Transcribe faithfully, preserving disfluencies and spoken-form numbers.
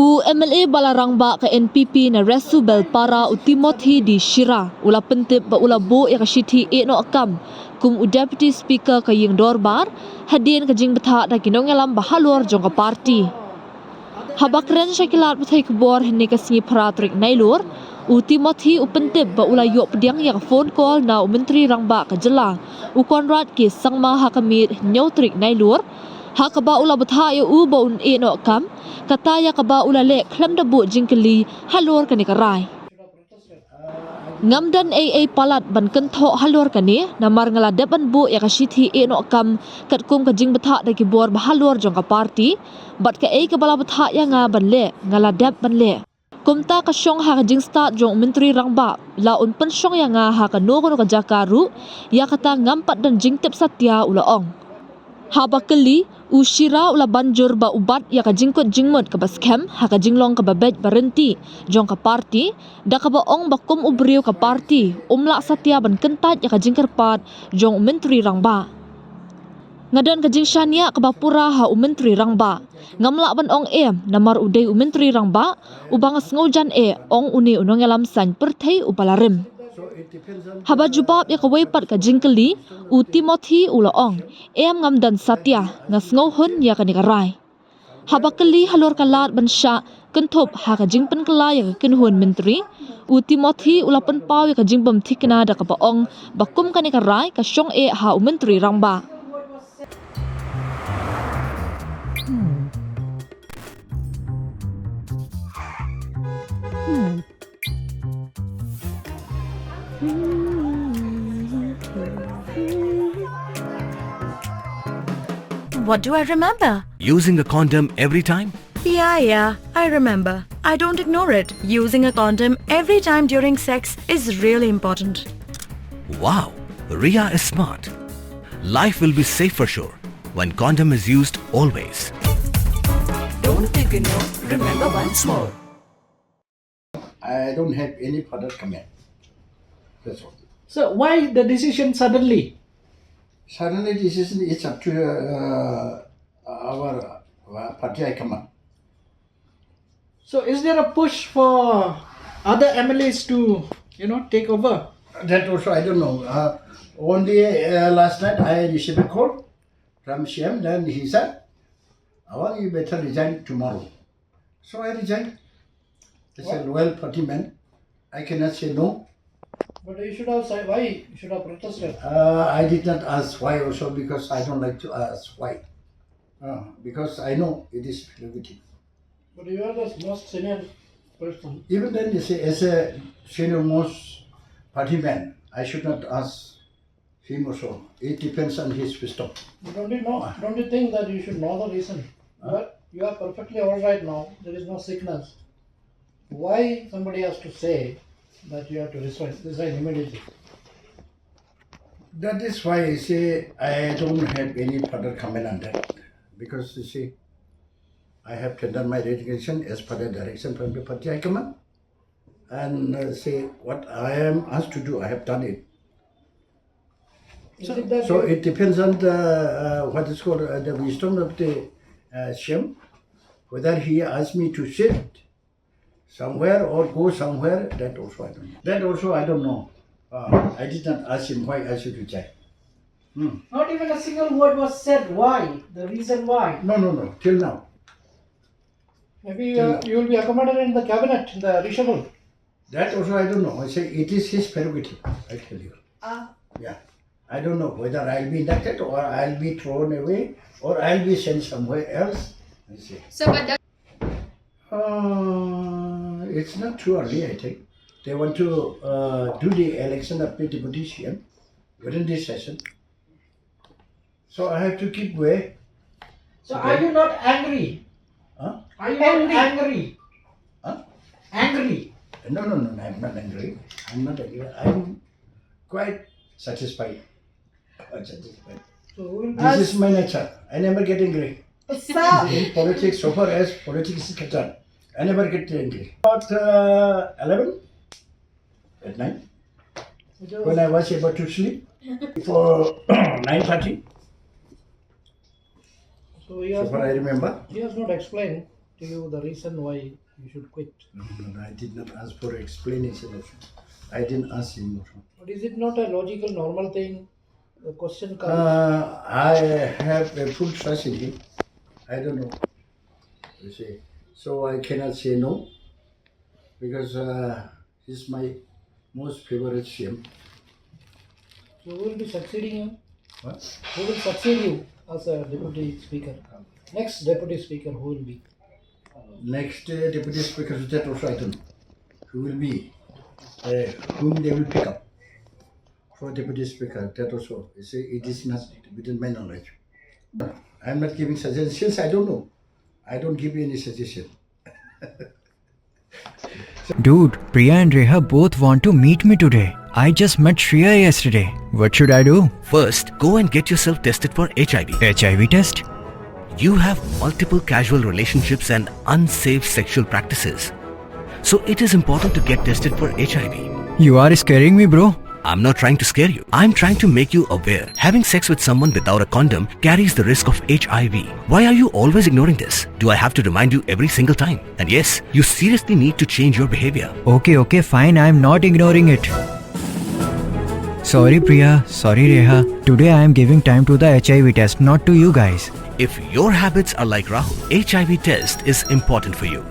U M L A ba la rangbah ka N P P na Resubelpara u Timothy D Shira u la pyntip ba u la buh ïa ka shithi ïehnoh kam kum u Deputy Speaker ka ïing dorbar hadien ka jingbthah da ki nongïalam ba halor jong ka party. Haba kren sha ki lad pathai khubor hynne ka sngi phra tarik Nailur, u Timothy u pyntip ba u la ïoh pdiang ïa ka phone call na u Myntri Rangbah ka jylla, u Conrad K Sangma ha ka miet hynñiew tarik Nailur, ha kaba u la bthah ïa u ba un ïehnoh kam, kata ïa kaba u la leh khlem da buh jingkylli halor kane ka rai. Ngam don ei ei palat ban kynthoh halor kane, namar nga la dep ban buh ïa ka shithi ïehnoh kam katkum ka jingbthah da ki bor ba halor jong ka party, bad kaei kaba la bthah ïa nga ban leh, nga la dep ban leh. Kumta ka shong ha ka jingstad jong u Myntri Rangbah, la un pynshong ïa nga ha kano kano ka jaka ruh, ïa kata ngam pat don jingtip satia, u la ong. Haba kylli, u Shira u la ban jur ba u bat ïa ka jingkut jingmut kaba skhem ha ka jinglong kaba beit ba ryntih jong ka party, da kaba ong ba kum u briew ka party, um lah satia ban kyntait ïa ka jingkyrpad jong u Myntri Rangbah. Nga don ka jingshaniah kaba pura ha u Myntri Rangbah. Ngam lah ban ong em, namar u dei u Myntri Rangbah, uba nga sngewjan eh, ong une u nongïalam saiñ pyrthei uba la rim. Haba jubab ïa kawei pat ka jingkylli, u Timothy u la ong, em ngam don satia, nga sngewhun ïa kane ka rai. Haba kylli halor ka lad ban shah kynthup ha ka jingpynkylla ïa ka kynhun myntri, u Timothy u la pynpaw ïa ka jingbymthikna da kaba ong ba kum kane ka rai ka shong eh ha u Myntri Rangbah. What do I remember? Using a condom every time? Yeah, yeah, I remember. I don't ignore it. Using a condom every time during sex is really important. Wow, Ria is smart. Life will be safe for sure when condom is used always. Don't ignore, remember once more. I don't have any further comment. That's all. So why the decision suddenly? Suddenly decision is up to uh, our uh, party high command. So is there a push for other M L As to, you know, take over? That also I don't know. Uh, only uh, last night I received a call from C M. Then he said, "Awang, you better resign tomorrow." So I resigned. As a loyal party man, I cannot say no. But you should have said why. You should have protested. Uh, I did not ask why also because I don't like to ask why. Uh, because I know it is prerogative. But you are the most senior person. Even then, you see, as a senior most party man, I should not ask him also. It depends on his wisdom. Don't you know? Don't you think that you should know the reason? Huh? You are, you are perfectly all right now. There is no sickness. Why somebody has to say that you have to resign, resign immediately? That is why I say I don't have any further comment on that. Because you see, I have tendered my resignation as per the direction from the party high command. And uh, say what I am asked to do, I have done it. So, so it depends on the uh, what is called uh, the wisdom of the uh, C M, whether he asked me to sit somewhere or go somewhere. That also I don't know. That also I don't know. Uh, I did not ask him why I should resign. Hmm. Not even a single word was said. Why? The reason why? No, no, no. Till now. Maybe uh, you will be accommodated in the cabinet, in the reshuffle. That also I don't know. I say it is his prerogative, I tell you. Ah. Yeah. I don't know whether I'll be inducted or I'll be thrown away or I'll be sent somewhere else. I say. So, but that Uh, it's not too early, I think. They want to uh, do the election of the deputy C M within this session. So I have to give way. So are you not angry? Huh? Are you not angry? Huh? Angry? No, no, no, no, I'm not angry. I'm not angry. I'm quite satisfied. Quite satisfied. So we'll This is my nature. I never get angry. Sir. In politics, so far as politics is concerned, I never get angry. About uh, eleven at night. When I was about to sleep, for nine thirty. So he has, so far I remember. He has not explained. to you the reason why you should quit. No, no, no, I did not ask for explanation also. I didn't ask him also. But is it not a logical, normal thing? The question comes. Uh, I have a full trust in him. I don't know. You see, so I cannot say no because uh, he's my most favorite C M. So who will be succeeding you? What? Who will succeed you as a deputy speaker? Next deputy speaker, who will be? Next uh, deputy speaker, that also I don't know. Who will be, uh, whom they will pick up for deputy speaker, that also. You see, it is not within my knowledge. I'm not giving suggestions. I don't know. I don't give any suggestion. Dude, Priya and Reha both want to meet me today. I just met Shreya yesterday. What should I do? First, go and get yourself tested for H I V. H I V test? You have multiple casual relationships and unsafe sexual practices. So it is important to get tested for H I V. You are scaring me, bro. I'm not trying to scare you. I'm trying to make you aware. Having sex with someone without a condom carries the risk of H I V. Why are you always ignoring this? Do I have to remind you every single time? And yes, you seriously need to change your behavior. Okay, okay, fine. I'm not ignoring it. Sorry, Priya. Sorry, Reha. Today I am giving time to the H I V test, not to you guys. If your habits are like Rahul, H I V test is important for you.